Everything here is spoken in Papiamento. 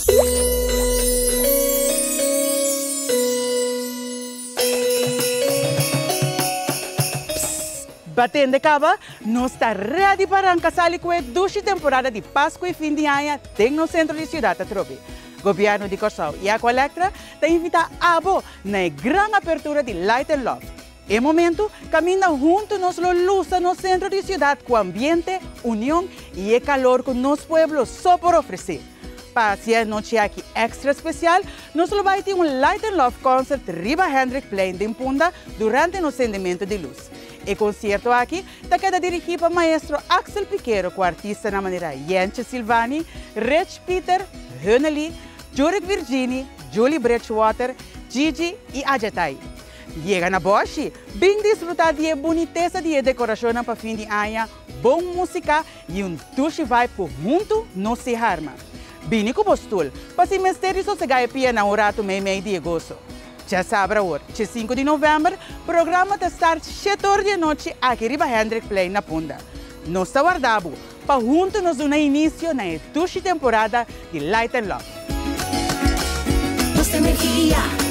Psst! Ba tende caba? Nos ta ready pa ranca sali cu e dushi temporada di Pascu y fin di aña den nos centro di ciudad atrobe. Gobierno di Corsou y Aqualectra ta invita abo na e gran apertura di Light and Love. E momento caminda hunto nos lo lusa nos centro di ciudad cu ambiente, union y e calor cu nos pueblo so por ofrece. Pa haci e anochi aki extra special, nos lo bay tin un Light and Love Concert riba Hendrikplein den Punda durante nos sendemento di luz. E concierto aki ta keda dirigi pa maestro Axel Piquero cu artistanan manera Jentje Silvani, Rich Pieter, Hunnely, Jurick Virgini, Julie Bridgewater, Gigi y Ajatai. Yega na Boshi, bin disfruta di e bunitesa di e decoracionnan pa fin di aña, bon musica y un dushi vibe cu hunto nos si harma. Bini cu bo stoel, pa si mester di sosega e pianan un rato meimei di e goso. Djasabra awor, dje sinku di november, programa ta start shete or di anochi aki riba Hendrikplein na Punda. Nos ta warda bo pa hunto nos duna inicio na e dushi temporada di Light and Love. Nos ta energia.